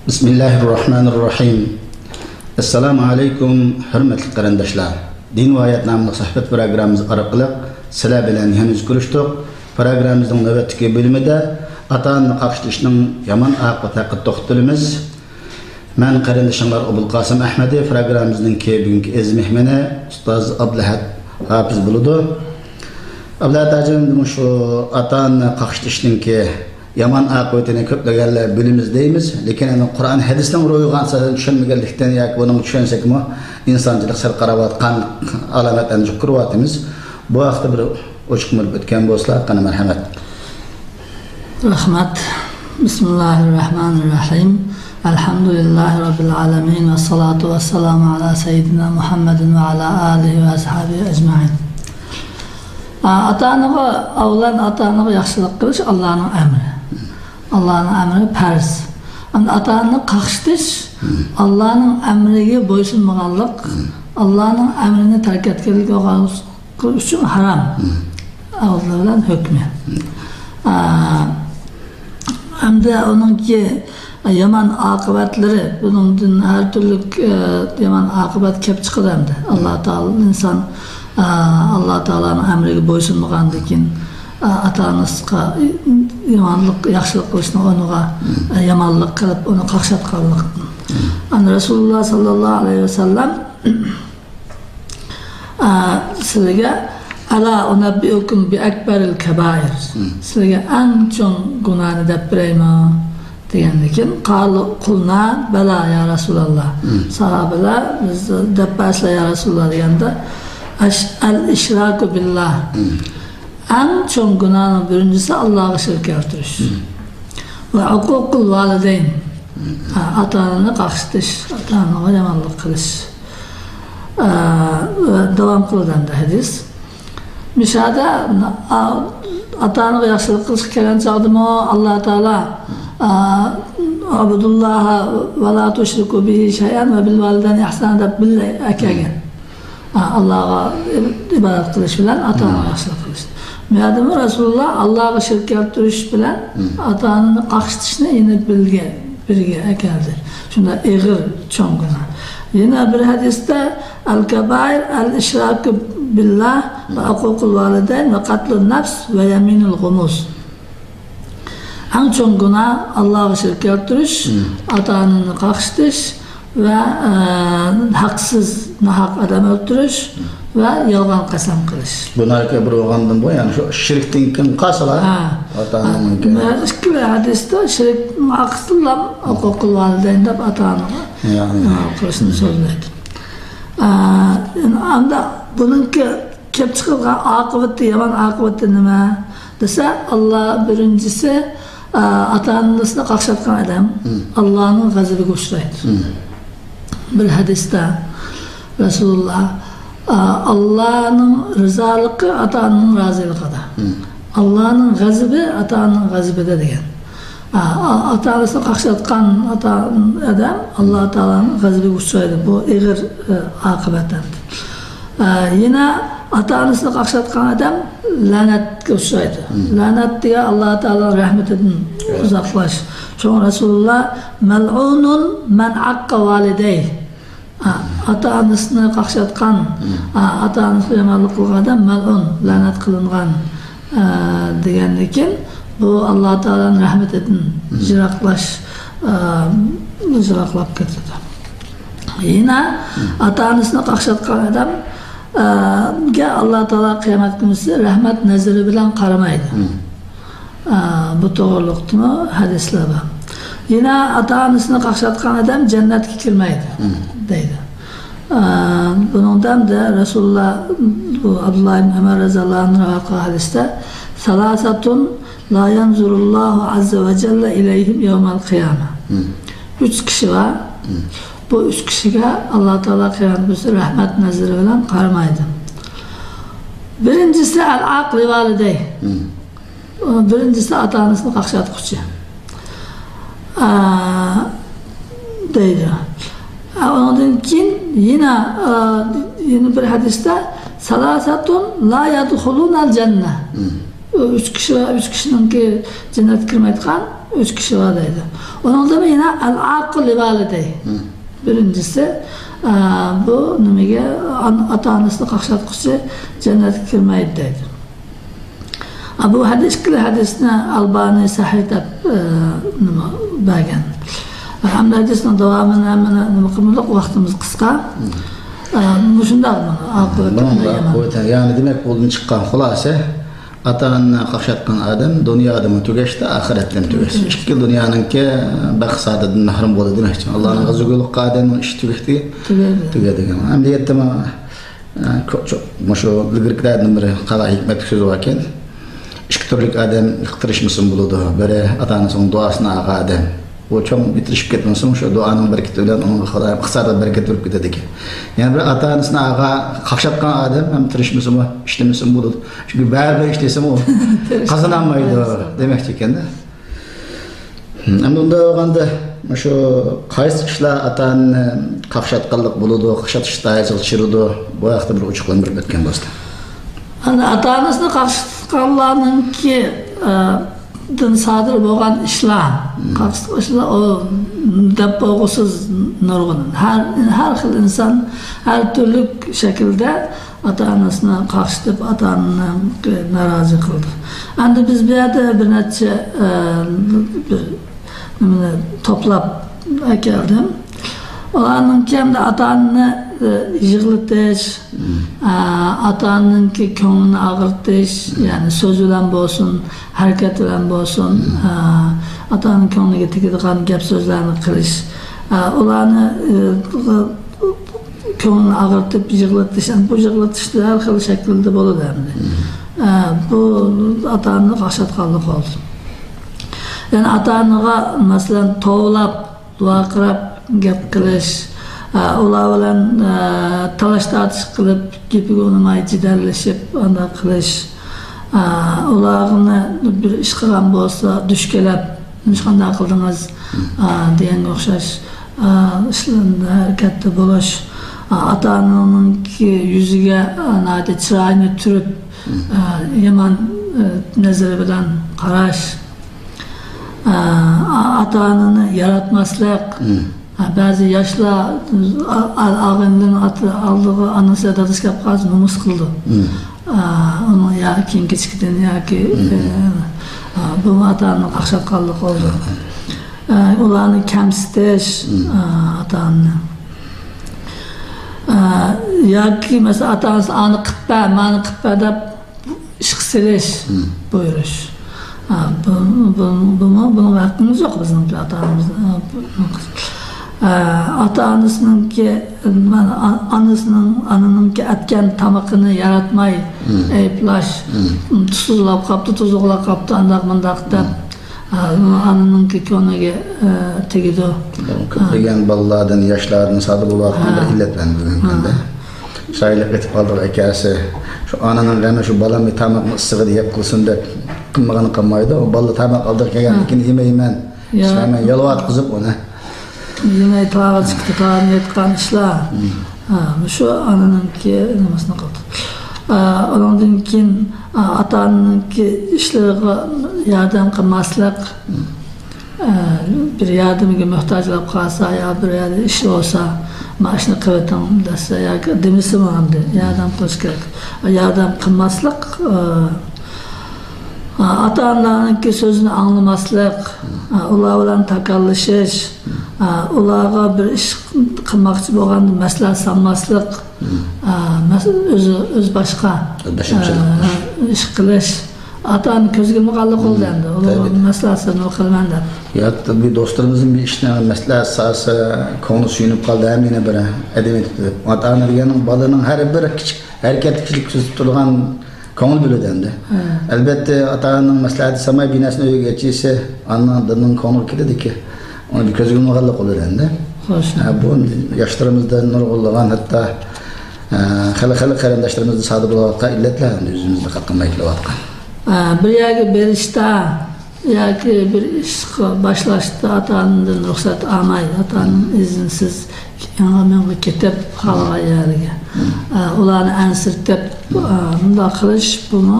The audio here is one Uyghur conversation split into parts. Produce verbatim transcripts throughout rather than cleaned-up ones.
بسم الله الرحمن الرحيم. ئەسسالامۇ ئەلەيكۇم، ھۆرمەتلىك قېرىنداشلار. دىن ۋە ھايات ناملىق سۆھبەت پروگراممىمىز ئارقىلىق سىلەر بىلەن يەنە يۈز كۆرۈشتۇق. پروگراممىمىزنىڭ نۆۋەتتىكى بۆلۈمىدە ئاتا-ئانىنى قاقشىتىشنىڭ يامان ئاقىۋىتى ھەققىدە توختىلىمىز. مەن قېرىندىشىڭلار ئوبۇلقاسىم ئەھمىدى، پروگراممىمىزنىڭكى بۈگۈنكى ئەزىز مېھمىنى ئۇستاز ئابلەھەت ھاپىز بولىدۇ. ئابلەھەت ھاجىم، مۇشۇ ئاتا-ئانىنى قاقشىتىشنىڭكى يامان ئاقىۋىتىنى كۆپلىگەنلەر بىلىمىز دەيمىز، لېكىن ئەنە قۇرئان ھەدىستىن رويغا ئاساسەن چۈشەنمىگەنلىكتىن ياكى بۇنىڭغا چۈشەنسەكمۇ ئىنسانچىلىق سەل قاراۋاتقان ئالامەتلەرنى كۆرۈۋاتىمىز. بۇ ھەقتە بىر ئوچۇق مۇرىپ ئۆتكەن بولسىلا، قېنى مەرھەمەت. رەھمەت. بىسمىللاھىررەھمانىررەھىم. ئەلھەمدۇلىللاھى رەببىل ئالەمىن. ۋەسسالاتۇ ۋەسسالامۇ ئالا سەييىدىنا مۇھەممەدىن ۋە ئالا ئالىھى ۋە ئەسھابىھى ئەجمەئىن. ئا، ئاتا-ئانىغا، ئەۋلەن ئاتا-ئانىغا ياخشىلىق قىلىش ئاللانىڭ ئەمرى. ئاللانىڭ ئەمرى پەرز. ئەمدى ئاتا-ئانىنى قاقشىتىش ئاللانىڭ ئەمرىگە بويسۇنمىغانلىق، ئاللانىڭ ئەمرىنى تەرك ئەتكەنلىك بولغان ئۈچۈن ھارام. ئەۋلىيالار بىلەن ھۆكمى. ئا، ئەمدى ئۇنىڭكى يامان ئاقىۋەتلىرى، بۇنىڭدىن ھەر تۈرلۈك، ئە، يامان ئاقىۋەت كەپ چىقىدۇ ئەمدى. ئاللا تائالا ئىنسان، ئە، ئاللا تائالانىڭ ئەمرىگە بويسۇنمىغاندىن كېيىن، ئە، ئاتا-ئانىسىغا يامانلىق، ياخشىلىق قىلىشنىڭ ئورنىغا، ئە، يامانلىق قىلىپ، ئۇنى قاقشاتقانلىق. ئەنە رەسۇلۇللا ساللاللاھۇ ئەلەيھى ۋەسەللەم ئا، سىلىگە، «ئەلا ئۇنەببىئۇكۇم بىئەكبەرىل كەبائىر.» سىلىگە ئەڭ چوڭ گۇناھنى دەپ بېرەيمۇ؟ دېگەندىكىن، قالۇ، قۇلنا، بەلا، يا رەسۇلاللا. ساھابىلەر، بىز دەپ بەرسىلە، يا رەسۇلاللا، دېگەندە، ئەش-، ئەل ئىشراكۇ بىللا. ئەڭ چوڭ گۇناھنىڭ بىرىنچىسى ئاللاغا شېرىك كەلتۈرۈش. ۋە ھوقۇقۇل ۋالىدەين. ھە، ئاتا-ئانىنى قاقشىتىش، ئاتا-ئانىغا يامانلىق قىلىش. ئە، ۋە داۋام قىلىدۇ ئەمدى ھەدىس. مىشادا، ئا-، ئاتا-ئانىغا ياخشىلىق قىلىشقا كەلگەن چاغدىمۇ ئاللا تائالا، ئا، «ئەبۇدۇللاھە ۋە لا تۇشرىكۇ بىھى شەيئەن ۋە بىل ۋالىدەينى ئىھسانا» دەپ بىللە ئەكەلگەن. ئا، ئاللاغا ئىبادەت قىلىش بىلەن ئاتا-ئانىغا ياخشىلىق قىلىش. بۇ يەردىمۇ رەسۇلۇللا ئاللاغا شېرىك كەلتۈرۈش بىلەن ئاتا-ئانىنى قاقشىتىشنى يەنە بىرگە، بىرگە ئەكەلدى. شۇنداق ئېغىر، چوڭ گۇناھ. يەنە بىر ھەدىستە، «ئەل كەبائىر ئەل ئىشراكۇ بىللا ۋە ھوقۇقۇل ۋالىدەين ۋە قەتلۇن نەفس ۋە يەمىنۇل غۇمۇس.» ئەڭ چوڭ گۇناھ ئاللاغا شېرىك كەلتۈرۈش، ئاتا-ئانىنى قاقشىتىش ۋە، ئە، ھەقسىز، ناھەق ئادەم ئۆلتۈرۈش ۋە يالغان قەسەم قىلىش. بۇلاركى بىر بولغاندىن بۇ، يەنى شۇ شىركتىن كېيىن قالسىلا، ھە. ئاتا-ئانىنىڭكى. ھە، ئىككىلا ھەدىستە شىركنىڭ ئارقىسىدىنلا ھوقۇقۇل ۋالىدەين دەپ ئاتا-ئانىغا، يەنى، ھە، قىلىشنى سۆزلەيدۇ. ئە، ئەمدى بۇنىڭكى كەپ چىقىدىغان ئاقىۋىتى، يامان ئاقىۋىتى نېمە دېسە، ئاللا بىرىنچىسى، ئا، ئاتا-ئانىسىنى قاقشاتقان ئادەم ئاللانىڭ غەزىپىگە ئۇچرايدۇ. بىر ھەدىستە رەسۇلۇللا، ئا، ئاللانىڭ رىزالىقى ئاتا-ئانىنىڭ رازىلىقىدا. ئاللانىڭ غەزىپى ئاتا-ئانىنىڭ غەزىپىدە دېگەن. ئا، ئا، ئاتا-ئانىسىنى قاقشاتقان ئاتا، ئادەم ئاللا تائالانىڭ غەزىپىگە ئۇچرايدۇ. بۇ ئېغىر، ئە، ئاقىۋەت ئەمدى. ئە، يەنە ئاتا-ئانىسىنى قاقشاتقان ئادەم لەنەتكە ئۇچرايدۇ. لەنەت دېگەن ئاللا تائالانىڭ رەھمىتىدىن ئۇزاقلاش. شۇڭا رەسۇلۇللا، «مەلئۇنۇن مەن ئاققا ۋالىدەي.» ئا، ئاتا-ئانىسىنى قاقشاتقان، ئا، ئاتا-ئانىسىغا يامانلىق قىلغان ئادەم مەلئۇن، لەنەت قىلىنغان، ئا، دېگەندىن كېيىن، بۇ ئاللا تائالانىڭ رەھمىتىدىن يىراقلاش، ئا، يىراقلاپ كېتىدۇ. يەنە ئاتا-ئانىسىنى قاقشاتقان ئادەم، ئا، گە ئاللا تائالا قىيامەت كۈنىسى رەھمەت نەزىرى بىلەن قارىمايدۇ. ئا، بۇ توغرىلىقتىمۇ ھەدىسلەر بار. يەنە ئاتا-ئانىسىنى قاقشاتقان ئادەم جەننەتكە كىرمەيدۇ، دەيدۇ. ئا، بۇنىڭدا ھەمدە رەسۇلۇللا بۇ ئابدۇللا ئىبن ئۆمەر رەزىياللاھۇ ئەنھۇ رىۋايەت قىلغان ھەدىستە، «سەلاسەتۇن لا يەنزۇرۇللاھۇ ئەززە ۋە جەللە ئىلەيھىم يەۋمەل قىيامە.» ئۈچ كىشى بار، بۇ ئۈچ كىشىگە ئاللا تائالا قىيامەت كۈنى رەھمەت نەزىرى بىلەن قارىمايدۇ. بىرىنچىسى، ئەل ئاق لىۋالىدەي. بىرىنچىسى، ئاتا-ئانىسىنى قاقشاتقۇچى. ئا، دەيدۇ. ئا، ئۇنىڭدىن كېيىن يەنە، ئا، يەنە بىر ھەدىستە، سالاسەتۇن لا يەدخۇلۇنەل جەننە. ئۈچ كىشى بار، ئۈچ كىشىنىڭكى جەننەتكە كىرمەيدىغان ئۈچ كىشى بار دەيدۇ. ئۇنىڭدىمۇ يەنە ئەل ئاقۇ لىۋالىدەي. بىرىنچىسى، ئا، بۇ نېمىگە، ئان-، ئاتا-ئانىسىنى قاقشاتقۇچى جەننەتكە كىرمەيدۇ دەيدۇ. ئا، بۇ ھەدىس، ئىككىلا ھەدىسنى ئالبانى سەھىھ دەپ، ئا، نېمە، بەرگەن. ئەمدى ھەدىسنىڭ داۋامىنى ھەممىنى نېمە قىلمىدۇق، ۋاقتىمىز قىسقا. ئا، مۇشۇنداق بۇنىڭ ئاقىۋىتى. بۇنىڭ ئاقىۋىتى، يەنى دېمەك، بۇدىن چىققان خۇلاسە، ئاتا-ئانىنى قاقشاتقان ئادەم دۇنيادىمۇ تۈگەشتى، ئاخىرەتتىمۇ تۈگەشتى. تۈگەشتى. ئىككى دۇنيانىڭكى بەخت-سائادىتىدىن مەھرۇم بولدى دېمەكچى. ئاللانىڭ غەزىپىگە يولۇققان ئادەمنىڭ ئىشى تۈگەشتى. تۈگەشتى. تۈگەشتى. ئەمەلىيەتتىمۇ، ئە، كۆ-، چو-، مۇشۇ ئىلگىرىكىلەردىن بىر قاۋا ھېكمەتلىك سۆز باركەن. ئىككى تۈرلۈك ئادەم تىرىشمىسىمۇ بولىدۇ. بىرى ئاتا-ئانىسىنىڭ دۇئاسىنى ئالغان ئادەم. ئۇ چوڭ تىرىشىپ كەتمىسىمۇ، شۇ دۇئانىڭ بەرىكىتى بىلەن ئۇنىڭ خۇدايىم ئىقتىسادىغا بەرىكەت بېرىپ كېتىدىكەن. يەنە بىر ئاتا-ئانىسىنى ئالغان، قاقشاتقان ئادەم ھەم تىرىشمىسىمۇ، ئىشلىمىسىمۇ بولىدۇ. چۈنكى بەرىبىر ئىشلىسىمۇ قازانالمايدۇ دېمەكچى ئىكەن-دە. ئەمدى ئۇنداق بولغاندا، مۇشۇ قايسى ئىشلار ئاتا-ئانىنى قاقشاتقانلىق بولىدۇ، قاقشىتىش دائىرىسىغا چىرىدۇ، بۇ ھەقتە بىر ئوچۇقلاندۇرۇپ ئۆتكەن بولسا. ئەنە ئاتا-ئانىسىنى قاقشاتقانلارنىڭكى، ئە، دىن سادىر بولغان ئىشلار، قاقشاتقان ئىشلار، ئۇ دەپ بولغۇسىز نۇرغۇن. ھەر، ھەر خىل ئىنسان ھەر تۈرلۈك شەكىلدە ئاتا-ئانىسىنى قاقشىتىپ، ئاتا-ئانىنى نارازى قىلدى. ئەمدى بىز بۇ يەردە بىر نەچچە، ئە، بىر نېمىنى توپلاپ ئەكەلدىم. ئۇلارنىڭكى ئەمدى ئاتا-ئانىنى، ئە، يىغلىتىش، ئە، ئاتا-ئانىنىڭكى كۆڭلىنى ئاغرىتىش، يەنى سۆز بىلەن بولسۇن، ھەرىكەت بىلەن بولسۇن، ئە، ئاتا-ئانىنىڭ كۆڭلىگە تېگىدىغان گەپ-سۆزلەرنى قىلىش، ئە، ئۇلارنى، ئە، كۆڭلىنى ئاغرىتىپ يىغلىتىش، بۇ يىغلىتىش ھەر خىل شەكىلدە بولىدۇ ئەمدى. ئە، بۇ ئاتا-ئانىنى قاقشاتقانلىق بولىدۇ. يەنى ئاتا-ئانىغا، مەسىلەن، توۋلاپ، ۋارقىراپ گەپ قىلىش، ئە، ئۇلار بىلەن، ئە، تالاش-تارتىش قىلىپ، گېپىگە ئۇنىماي جېدەللىشىپ، ئانداق قىلىش، ئە، ئۇلارنى بىر ئىش قىلغان بولسا، دۈشكىلەپ، نېمىشقا ئانداق قىلدىڭىز، ئە، دېگەنگە ئوخشاش. ئا، ئىشلىرىدا ھەرىكەتتە بولۇش، ئا، ئاتا-ئانىنىڭكى يۈزىگە، ئا، ناھايىتى چىرايىنى تۈرۈپ، ئا، يامان، ئا، نەزىرى بىلەن قاراش، ئا، ئا-، ئاتا-ئانىنى ياراتماسلىق، ئا، بەزى ياشلار، ئا-، ئا-، ئاغىنىلىرىنىڭ ئاتا-، ئالدىغا ئانىسى، دادىسى كەپ قالسا نومۇس قىلىدۇ. ئا، ئۇنىڭ يا كىيىم-كېچىكىدىن ياكى، ئا، ئا، بۇمۇ ئاتا-ئانىنى قاقشاتقانلىق بولىدۇ. ئە، ئۇلارنى كەمسىتىش، ئە، ئاتا-ئانىنى. ئە، ياكى مەسىلەن، ئاتا-ئانىسى ئانى قىلىپ بەر، مانى قىلىپ بەر دەپ ئىشقا سېلىش، بۇيرۇش. ئە، بۇ، بۇ، بۇمۇ، بۇنىڭغا ھەققىمىز يوق بىزنىڭ ئاتا-ئانىمىزنى. ئە، بۇ، ئە، ئاتا-ئانىسىنىڭكى، مانا، ئا-، ئانىسىنىڭ، ئانىنىڭكى ئەتكەن تامىقىنى ياراتماي ئەيىبلەش، تۇزسىزلاپ قاپتۇ، تۇزلۇقلاپ قاپتۇ، ئانداق مۇنداق دەپ. ئا، ئانىنىڭكى كۆڭلىگە، ئا، تېگىدۇ. كۆپلىگەن بالىلاردىن، ياشلاردىن سادىر بولۇۋاتقان بىر ئىللەت بىلەن بۈگۈنكى كۈندە. شايلىق ئېتىپ قالدۇق ئەكەسى. شۇ ئانىنىڭ غېمى شۇ بالام تاماقنى ئىسسىغىدە يەپ قىلسۇن دەپ قىلمىغىنى قىلمايدۇ. ئۇ بالا تاماق ئالدىغا كەلگەندىن كېيىن يېمەيمەن، ئىچمەيمەن، يالۋۇرۇتقۇزۇپ ئۇنى. يېمەي تاغا چىقتى، تاغا يەتكەن ئىشلار. ھە، مۇشۇ ئانىنىڭكى نېمىسىنى قىلدى. ئا، ئۇنىڭدىن كېيىن، ئا، ئاتا-ئانىنىڭكى ئىشلىرىغا ياردەم قىلماسلىق. ئا، بىر ياردىمىگە موھتاج بولۇپ قالسا يا بىر يەردە ئىش بولسا، ما ئىشنى قىلىۋېتىڭ دېسە ياكى دېمىسىمۇ ئەمدى ياردەم قىلىش كېرەك. ياردەم قىلماسلىق، ئا، ئا، ئاتا-ئانىلارنىڭكى سۆزىنى ئاڭلىماسلىق، ئا، ئۇلار بىلەن تاكاللىشىش، ئا، ئۇلارغا بىر ئىش قىلماقچى بولغاندا مەسلىھەت سالماسلىق، ئا، مەس-، ئۆزى، ئۆزى باشقا، ئۆزباشلىقچىلىق ئا، قىلىش. ئىش قىلىش. ئاتا-ئانا كۆزگە ئىلمىغانلىق بولدى ئەمدى. ئۇلارغا مەسلىھەت سالماي قىلىمەن دەپ. يا، بىر دوستلىرىمىزنىڭ بىر ئىشنى مەسلىھەت سالسا، كۆڭلى سۆيۈنۈپ قالدى، ھەم يەنە بىر ئەدەم ئېيتىپتۇ دەپ. ئاتا-ئانا دېگەننىڭ بالىنىڭ ھەر بىر كىچىك ھەرىكەتتە كىچىك كۆزىتىپ تۇرىدىغان كۆڭۈل بۆلىدۇ ئەمدى. ھە. ئەلۋەتتە، ئاتا-ئانىنىڭ مەسلىھەتى سالماي بىر نەرسىنى ئۆيگە يەتكۈزسە، ئانىنىڭ، دادىنىڭ كۆڭلىگە كېلىدىكى. ئۇنى بىر كۆزگە ئىلمىغانلىق بولىدۇ ئەمدى. خوش. ھە، بۇ ياشلىرىمىزدا نۇرغۇنلىغان، ھەتتا، ئە، خېلى، خېلى قېرىنداشلىرىمىزدا سادىر بولۇۋاتقان ئىللەتلەر ئەمدى ئۆزىمىزدە دىققەت قىلماي كېلىۋاتقان. ئە، بىر يەرگە بېرىشتا ياكى بىر ئىشقا باشلاشتا ئاتا-ئانىدىن رۇخسەت ئالماي، ئاتا-ئانىدىن ئىزىنسىز ياڭا-مېڭىغا كېتىپ، خالىغان يەرگە، ئە، ئۇلارنى ئەنسىرىتىپ، ئە، مۇنداق قىلىش، بۇمۇ،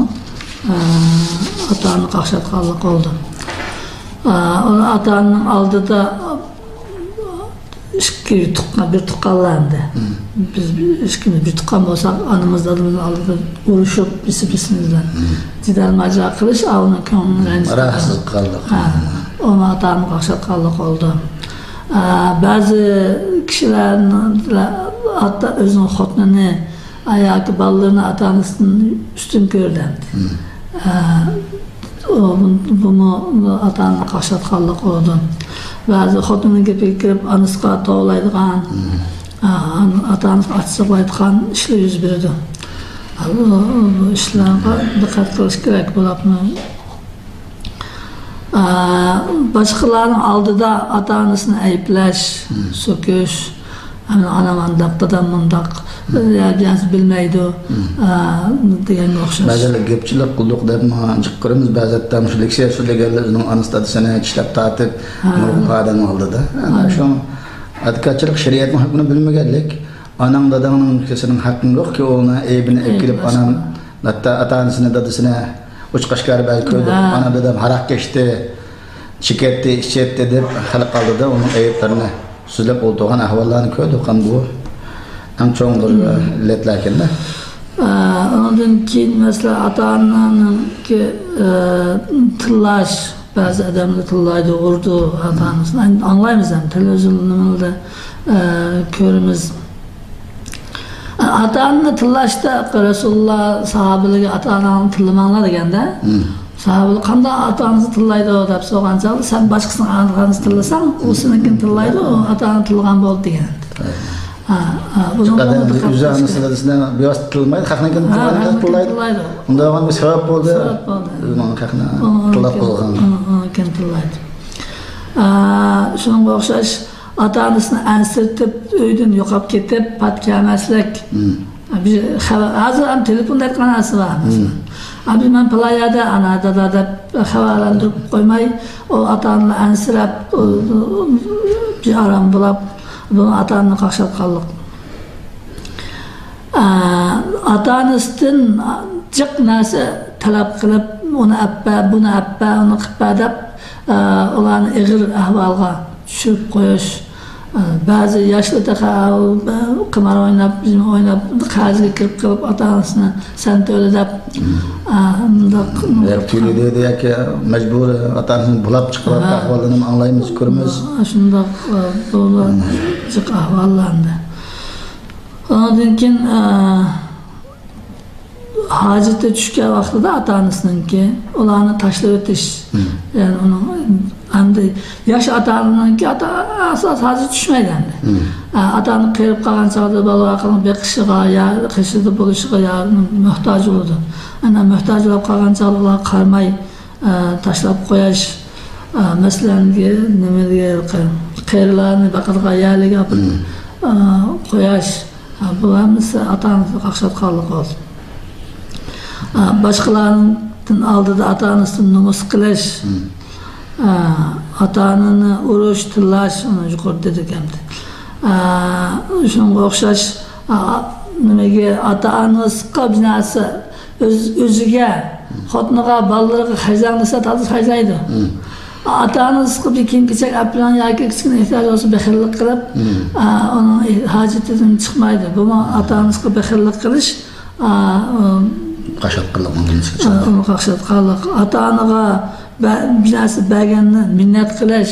ئە، ئاتا-ئانىنى قاقشاتقانلىق بولىدۇ. ئە، ئۇنى ئاتا-ئانىنىڭ ئالدىدا ئىككى تۇغقان، بىر تۇغقانلار ئەمدى. بىز بىر، ئىككىمىز بىر تۇغقان بولساق، ئانىمىز، دادىمىزنىڭ ئالدىدا ئۇرۇشۇپ، بىسى-بىسىمىز بىلەن جېدەل-ماجىرا قىلىش، ئاۋۇنىڭ كۆڭلىنى رەنجىتىدۇ. راھەتسىز قىلغانلىق. ھە، ئۇنى ئاتا-ئانىنى قاقشاتقانلىق بولىدۇ. ئە، بەزى كىشىلەرنىڭ ھەتتا ئۆزىنىڭ خوتۇنىنى ياكى بالىلىرىنى ئاتا-ئانىسىدىن ئۈستۈن كۆرىدۇ ئەمدى. ئە، ئۇ، بۇ، بۇمۇ ئاتا-ئانىنى قاقشاتقانلىق بولىدۇ. بەزى خوتۇننىڭ گېپىگە كىرىپ، ئانىسىغا توۋلايدىغان، ئە، ئاتا-ئانىسىغا ئاچچىقلايدىغان ئىشلار يۈز بېرىدۇ. ئە، بۇ، بۇ ئىشلارغا دىققەت قىلىش كېرەك بولۇپمۇ. ئە، باشقىلارنىڭ ئالدىدا ئاتا-ئانىسىنى ئەيىبلەش، سۆكۈش، ئانا، ئانام ئانداق، دادام مۇنداق، يا، يا بىلمەيدۇ، ئە، دېگەنگە ئوخشاش. بەزىلەر گەپچىلىك قىلدۇق دەپ، ماڭا جىق كۆرىمىز، بەزى ھەتتا مۇشۇ لېكسىيە سۆزلىگەنلەر ئۆزىنىڭ ئانىسى، دادىسىنى چىشلەپ تارتىپ، نۇرغۇن ئادەمنىڭ ئالدىدا. ئەنە شۇ ئەتىكەتچىلىك شەرىئەتنىڭ ھۆكمىنى بىلمىگەنلىك، ئاناڭ، داداڭنىڭ، سېنىڭ ھەققىڭ يوقكى، ئۇنى ئەيىبىنى ئەكېلىپ، ئانام، ھەتتا ئاتا-ئانىسىنى، دادىسىنى ئوچۇق-ئاشكارا بەزى كۆردۇق. ئانا، دادام ھاراق ئىچتى، چېكەتتى، ئىچەتتى دەپ، خەلق ئالدىدا ئۇنىڭ ئەيىبلىرىنى سۆزلەپ ئولتۇرغان ئەھۋاللارنى كۆردۇق. ھەم بۇ ئەڭ چوڭ بىر ئىللەتلەركەن-دە. ئە، ئۇنىڭدىن كېيىن، مەسىلەن، ئاتا-ئانىنىڭكى، ئە، تىللاش، بەزى ئادەملەر تىللايدۇ، ئۇرىدۇ ئاتا-ئانىسىنى. ئەمدى ئاڭلايمىز ھەم، تېلېۋىزور نېمىلەردە، ئە، كۆرىمىز. ئاتا-ئانىنى تىللاشتا رەسۇلۇللا ساھابىلەرگە «ئاتا-ئاناڭنى تىللىماڭلار» دېگەندە، ساھابىلەر «قانداق ئاتا-ئانىسىنى تىللايدۇ؟» دەپ سورىغان چاغدا، «سەن باشقىسىنىڭ ئاتا-ئانىسىنى تىللىساڭ، ئۇ سېنىڭكىنى تىللايدۇ، ئۇ ئاتا-ئاناڭنى تىللىغان بولدى» دېگەن. ھە، ھە، بۇنىڭغا ئادەم دىققەت ئۆزى قىلىش ئانىسى، كېرەك. دادىسىنى بىۋاسىتە تىللىمايدۇ، خەقنىڭكىنى ھە، تىللايدۇ، خەقنىڭكىنى تىللايدۇ. تىللايدۇ. ئۇنداق بولغان بىر سەۋەب بولدى. سەۋەب بولدى. ئۇنىڭ خەقنى ئۇنىڭ تىللاپ قويغان. ئۇنىڭ، ئۇنىڭكىنى تىللايدۇ. ئە، شۇنىڭغا ئوخشاش ئاتا-ئانىسىنى ئەنسىرىتىپ، ئۆيدىن يوقاپ كېتىپ، پات كەلمەسلىك. بىر خەۋەر، ھازىر ھەم تېلېفوندا ئېيتقان نەرسە بار، مەسىلەن. ئە، بىر مەن پالايەردە، ئانا، دادا دەپ خەۋەرلەندۈرۈپ قويماي، ئۇ ئاتا-ئانىنى ئەنسىرەپ، ئۇ، ئۇ، بىئارام بولاپ، بۇ ئاتا-ئانىنى قاقشاتقانلىق. ئە، ئاتا-ئانىسىدىن جىق نەرسە تەلەپ قىلىپ، «ئۇنى ئەپبە، بۇنى ئەپبە، ئۇنى قىپبە» دەپ، ئە، ئۇلارنى ئېغىر ئەھۋالغا چۈشۈرۈپ قويۇش. ئە، بەزى ياشلار تېخى، ئە، قىمار ئويناپ، بىزمۇ ئويناپ، قەرزگە كىرىپ قېلىپ، ئاتا-ئانىسىنى «سەن تۆلە» دەپ، ئە، مۇنداق ياكى تۆلىدى ياكى مەجبۇرىي ئاتا-ئانىسىنى بۇلاپ چىقىرىۋاتقان ئەھۋاللارنى ھەم ئاڭلايمىز، كۆرىمىز. شۇنداق، ئە، بولغان جىق ئەھۋاللارنى. ئۇنىڭدىن كېيىن، ئە، ھاجىتى چۈشكەن ۋاقتىدا ئاتا-ئانىسىنىڭكى ئۇلارنى تاشلىۋېتىش. يەنى ئۇنىڭ ئەمدى ياش ئاتا-ئانىنىڭكى ئاتا-، ئاساس ھاجىتى چۈشمەيدۇ ئەمدى. ئە، ئاتا-ئانا قېرىپ قالغان چاغدا بالىلارنىڭ بېقىشىغا يا قېشىدا بولۇشىغا يا موھتاج بولىدۇ. ئەنە موھتاج بولۇپ قالغان چاغدا ئۇلارغا قارىماي، ئە، تاشلاپ قويۇش، ئە، مەسىلەن، نېمىلەرگە، قېرىلارنى باقىدىغان يەرلەرگە ئاپىرىپ، ئە، قويۇش. ھە، بۇ ھەممىسى ئاتا-ئانىسىنى قاقشاتقانلىق بولسۇن. ھە، باشقىلارنىڭ ئالدىدا ئاتا-ئانىسىدىن نومۇس قىلىش. ھە، ئاتا-ئانىنى ئۇرۇش، تىللاش، ئۇنى يۇقىرىدا دېدۇق ئەمدى. ھە، شۇنىڭغا ئوخشاش، ھە، نېمىگە، ئاتا-ئانىسىغا بىر نەرسە ئۆز-، ئۆزىگە، خوتۇنىغا، بالىلىرىغا خەجلەڭ دېسە، تازا خەجلەيدۇ. ئاتا-ئانىسىغا بىر كىيىم-كېچەك ئەپ بېرىڭ ياكى كىچىككىنە ئېھتىياجى بولسا بېخىللىق قىلىپ، ئۇنىڭ ھاجىتىدىن چىقمايدۇ. بۇمۇ ئاتا-ئانىسىغا بېخىللىق قىلىش، قاقشاتقانلىق. ئۇنى قاقشاتقانلىق. ئاتا-ئانىغا بە-، بىر نەرسە بەرگەندە مىننەت قىلىش.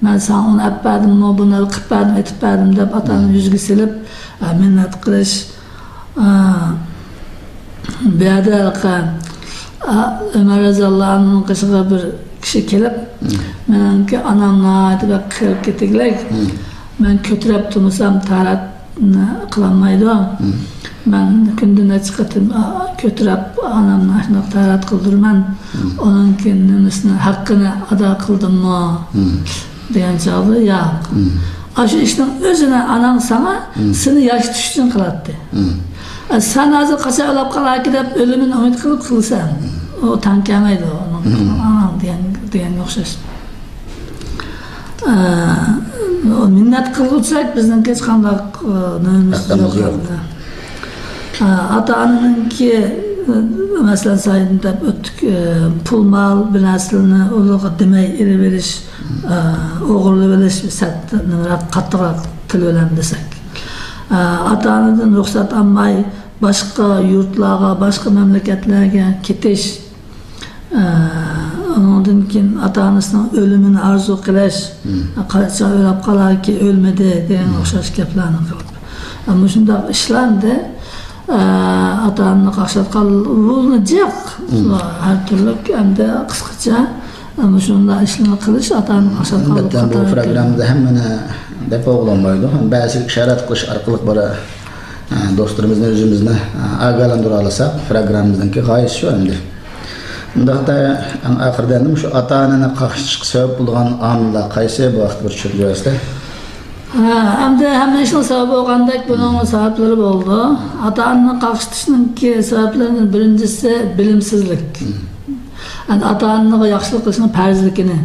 مەن ساڭا ئۇنى ئەپ بەردىممۇ، بۇنى قىلىپ بەردىم، ئېتىپ بەردىم دەپ ئاتا-ئانىنى يۈزىگە سېلىپ، مىننەت قىلىش. ئا، بۇ يەردە ھېلىقى، ئا، ئۆمەر رەزىياللاھۇ ئەنھۇنىڭ قېشىغا بىر كىشى كېلىپ، مېنىڭكى ئانام ناھايىتى بەك قېرىپ كېتىگلىك. مەن كۆتۈرۈپ تۇرمىسام تاھارەتنى قىلالمايدۇ. مەن كۈندە نەچچە قېتىم، ئا، كۆتۈرۈپ ئانامنى ئاشۇنداق تاھارەت قىلدۇرىمەن. ئۇنىڭكى نېمىسىنى، ھەققىنى ئادا قىلدىممۇ؟ دېگەن چاغدا، ياق. ئاشۇ ئىشنىڭ ئۆزىنى ئاناڭ ساڭا، سېنى ياشىتىش ئۈچۈن قىلاتتى. ئە، سەن ھازىر قاچان ئۆلۈپ قالاكى دەپ ئۆلۈمىنى ئۈمىد قىلىپ قىلساڭ، ئۇ تەڭ كەلمەيدۇ ئۇنىڭ. ئاناڭ دېگەن، دېگەنگە ئوخشاش. ئە، مىننەت قىلغۇچەك بىزنىڭكى ھېچقانداق، ئە، نېمىمىز يوق. ئە، ئاتا-ئانىنىڭكى، ئە، مەسىلەن، سايدىن دەپ ئۆتتۇق، ئە، پۇل-مال بىر نەرسىلەرنى ئۇلارغا دېمەي ئېلىۋېلىش، ئە، ئوغرىلىۋېلىش، سەت-، نېمىراق، قاتتىقراق تىل بىلەن دېسەك. ئە، ئاتا-ئانىدىن رۇخسەت ئالماي باشقا يۇرتلارغا، باشقا مەملىكەتلەرگە كېتىش، ئە، ئۇنىڭدىن كېيىن ئاتا-ئانىسىنىڭ ئۆلۈمىنى ئارزۇ قىلىش، قاچان ئۆلۈپ قالاركى، ئۆلمىدى دېگەنگە ئوخشاش گەپلەرنى قىلىپ. ئە، مۇشۇنداق ئىشلار ئەمدى، ئە، ئاتا-ئانىنى قاقشاتقان، بۇنى جىق، ھەر تۈرلۈك ئەمدى قىسقىچە، ئە، مۇشۇنداق ئىشلارنى قىلىش ئاتا-ئانىنى قاقشاتقانلىق ئەلۋەتتە، بۇ قاتارىدىكى پروگراممىدا ھەممىنى دەپ بولغىلى بولمايدۇ. بەزى ئىشارەت قىلىش ئارقىلىق بىر، ئە، دوستلىرىمىزنى، ئۆزىمىزنى، ئە، ئاگاھلاندۇرالىساق، پروگراممىمىزنىڭكى غايىسى شۇ ئەمدى. ئۇنداقتا، ئەڭ ئاخىرىدا ئەمدى مۇشۇ ئاتا-ئانىنى قاقشىتىشقا سەۋەب بولىدىغان ئامىللار قايسى؟ بۇ ھەقتە بىر چۈشەندۈرۈۋەتسىلەر. ھە، ئەمدى ھەممە ئىشنىڭ سەۋەبى بولغاندەك، بۇنىڭمۇ سەۋەبلىرى بولىدۇ. ئاتا-ئانىنى قاقشىتىشنىڭكى سەۋەبلىرىنىڭ بىرىنچىسى بىلىمسىزلىك. ئەمدى ئاتا-ئانىغا ياخشىلىق قىلىشنىڭ پەرزلىكىنى،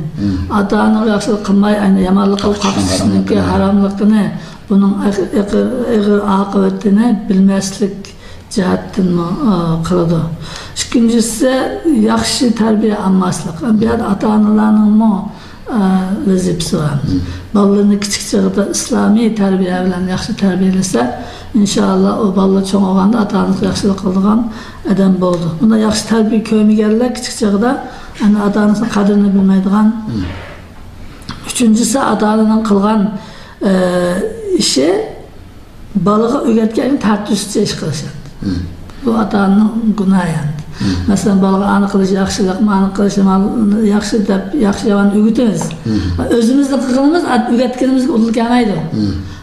ئاتا-ئانىغا ياخشىلىق قىلماي، ئەنە يامانلىق قىلىپ قاقشىتىشنىڭكى ھاراملىقىنى، بۇنىڭ ئېغ-، ئېغىر، ئېغىر ئاقىۋىتىنى بىلمەسلىك جەھەتتىنمۇ، ئا، قىلىدۇ. ئىككىنچىسى، ياخشى تەربىيە ئالماسلىق. بۇ يەردە ئاتا-ئانىلارنىڭمۇ، ئا، ۋەزىپىسى بار. بالىلىرىنى كىچىك چېغىدا ئىسلامىي تەربىيە بىلەن ياخشى تەربىيەلىسە، ئىنشائاللا، ئۇ بالىلار چوڭ بولغاندا ئاتا-ئانىسىغا ياخشىلىق قىلىدىغان ئادەم بولىدۇ. بۇنداق ياخشى تەربىيە كۆرمىگەنلەر كىچىك چېغىدا، ئەنە، ئاتا-ئانىسىنىڭ قەدرىنى بىلمەيدىغان. ئۈچىنچىسى، ئاتا-ئانىنىڭ قىلغان، ئە، ئىشى بالىغا ئۆگەتكەننى تەرتىپسىزچە ئىش قىلىش. بۇ ئاتا-ئانىنىڭ گۇناھى ئەمدى. مەسىلەن، بالىغا ئانى قىلىش ياخشىلىق، مانى قىلىش يامان، ياخشى دەپ، ياخشى يامان ئۆگىتىمىز. ئۆزىمىزنى قىلغىنىمىز ئۆگەتكىنىمىزگە ئۇدۇل كەلمەيدۇ.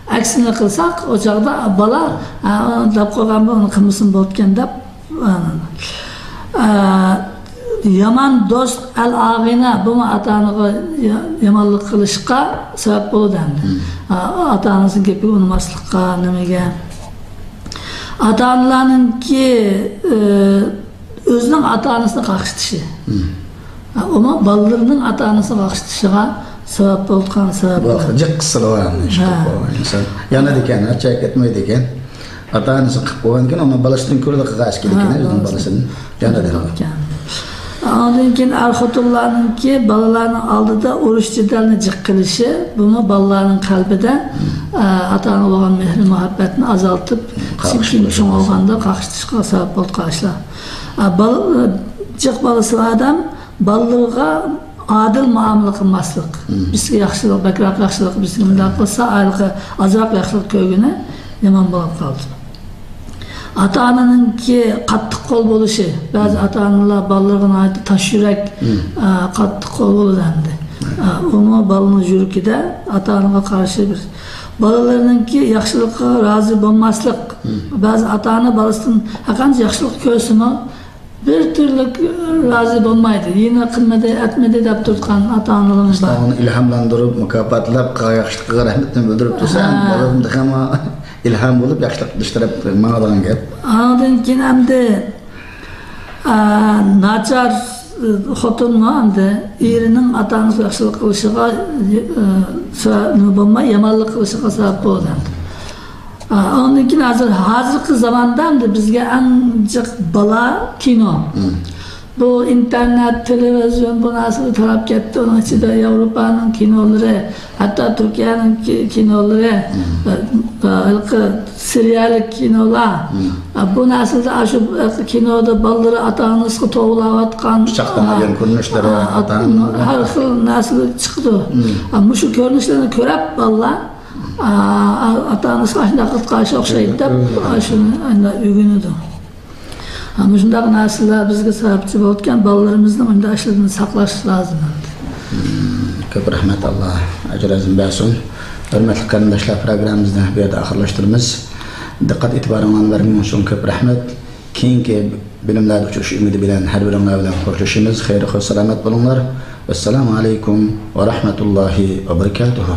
ئەكسىنى قىلساق، ئۇ چاغدا بالا، ھە، ئۇنى دەپ قويغان بۇ، ئۇنى قىلمىسىمۇ بولىدىكەن دەپ، ئە، يامان دوست ئەل ئاغىنە، بۇمۇ ئاتا-ئانىغا يا-، يامانلىق قىلىشقا سەۋەب بولىدۇ ئەمدى. ئە، ئاتا-ئانىسىنىڭ گېپىگە ئۇنىماسلىققا، نېمىگە. ئاتا-ئانىلارنىڭكى، ئە، ئۆزىنىڭ ئاتا-ئانىسىنى قاقشىتىشى. ئە، ئۇمۇ بالىلىرىنىڭ ئاتا-ئانىسىنى قاقشىتىشىغا سەۋەب بولىدىغان سەۋەب. بۇ ھەقتە جىق قىسسىلار بار ئەمدى. ئىنسان يانىدىكەن، ھە، چەك كەتمەيدىكەن. ئاتا-ئانىسى قىلىپ قويغاندىكىن، ئۇنى بالىسىدىن كۆرىدۇ قىلغاچ كېلىكىنى، ئۆزىنىڭ بالىسىدىن يانىدىن. ئاندىن كېيىن ئەر-خوتۇنلارنىڭكى بالىلارنىڭ ئالدىدا ئۇرۇش-جېدەلنى جىق قىلىشى، بۇمۇ بالىلارنىڭ قەلبىدە، ئە، ئاتا-ئانىغا بولغان مېھرى-مۇھەببەتنى ئازالتىپ، چۈنكى چوڭ بولغاندا قاقشىتىشقا سەۋەب بولىدىغان ئىشلار. ئە، بالا-، جىق بالىسى بار ئادەم بالىلىرىغا ئادىل مۇئامىلە قىلماسلىق. بىرسىگە ياخشىلىق، بەكرەك ياخشىلىق، بىرسىگە مۇنداق قىلسا، ئايالغا ئازراق ياخشىلىق كۆرگىنى يامان بولۇپ قالىدۇ. ئاتا-ئانىنىڭكى قاتتىق قول بولۇشى. بەزى ئاتا-ئانىلار بالىلىرىغا ناھايىتى تاش يۈرەك، ئا، قاتتىق قول بولىدۇ ئەمدى. ئا، ئۇمۇ بالىنىڭ يۈرىكىدە ئاتا-ئانىغا قارشى بىر. بالىلىرىنىڭكى ياخشىلىقىغا رازى بولماسلىق. بەزى ئاتا-ئانا بالىسىدىن ھەرقانچە ياخشىلىق كۆرسىمۇ، بىر تۈرلۈك رازى بولمايدۇ. يەنە قىلمىدى، ئەتمىدى دەپ تۇرۇدىغان ئاتا-ئانىلىرىمىز بار. ئۇنى ئىلھاملاندۇرۇپ، مۇكاپاتلاپ، قىلغان ياخشىلىقىغا رەھمىتىنى بىلدۈرۈپ تۇرسا، ھە، بالىدىن تېخىمۇ ئىلھام بولۇپ، ياخشىلىق قىلىش تەرەپ ماڭىدىغان گەپ. ئاندىن كېيىن ئەمدى، ئا، ناچار، ئا، خوتۇنمۇ ئەمدى ئېرىنىڭ ئاتا-ئانىسىغا ياخشىلىق قىلىشىغا، ئا، سەۋەب بولماي، يامانلىق قىلىشىغا سەۋەب بولىدۇ ئەمدى. ئا، ئاندىن كېيىن ھازىر، ھازىرقى زاماندا ئەمدى بىزگە ئەڭ جىق بالا كىنو. بۇ ئىنتېرنېت، تېلېۋىزىيون، بۇ نەرسىلەر تاراپ كەتتى. ئۇنىڭ ئىچىدە ياۋروپانىڭ كىنولىرى، ھەتتا تۈركىيەنىڭ كى-، كىنولىرى، ئا، ئا، ھېلىقى سىرىيەلىك كىنولار. ئا، بۇ نەرسىلەردە ئاشۇ، ئا، كىنودا بالىلىرى ئاتا-ئانىسىغا توۋلاۋاتقان، پىچاقلانغان كۆرۈنۈشلىرى، ئا، ئاتا-ئانىنىڭ ھەر خىل نەرسىلەر چىقىدۇ. ئا، مۇشۇ كۆرۈنۈشلەرنى كۆرۈپ بالىلار، ئا، ئا، ئاتا-ئانىسىغا ئاشۇنداق قىلىپ قارشى ئوخشايدۇ دەپ، ئاشۇنى ئانداق ئۆگىنىدۇ. ھە، مۇشۇنداق نەرسىلەر بىزگە سەۋەبچى بولىدىكەن، بالىلىرىمىزنى مۇنداق ئىشلاردىن ساقلاش لازىم ئەمدى. كۆپ رەھمەت، ئاللا ئەجرىڭىزنى بەرسۇن. ھۆرمەتلىك قېرىنداشلار، پروگراممىمىزنى بۇ يەردە ئاخىرلاشتۇرىمىز. دىققەت ئېتىبارىڭلارنى بەرگىنىڭ ئۈچۈن كۆپ رەھمەت. كېيىنكى بىلىملەردە ئۇچرىشىش ئۈمىدى بىلەن ھەر بىرىڭلار بىلەن خوشلىشىمىز. خەير، خوش، سالامەت بولۇڭلار. ۋەسسالامۇ ئەلەيكۇم ۋە رەھمەتۇللاھى ۋە بەرىكاتۇھۇ.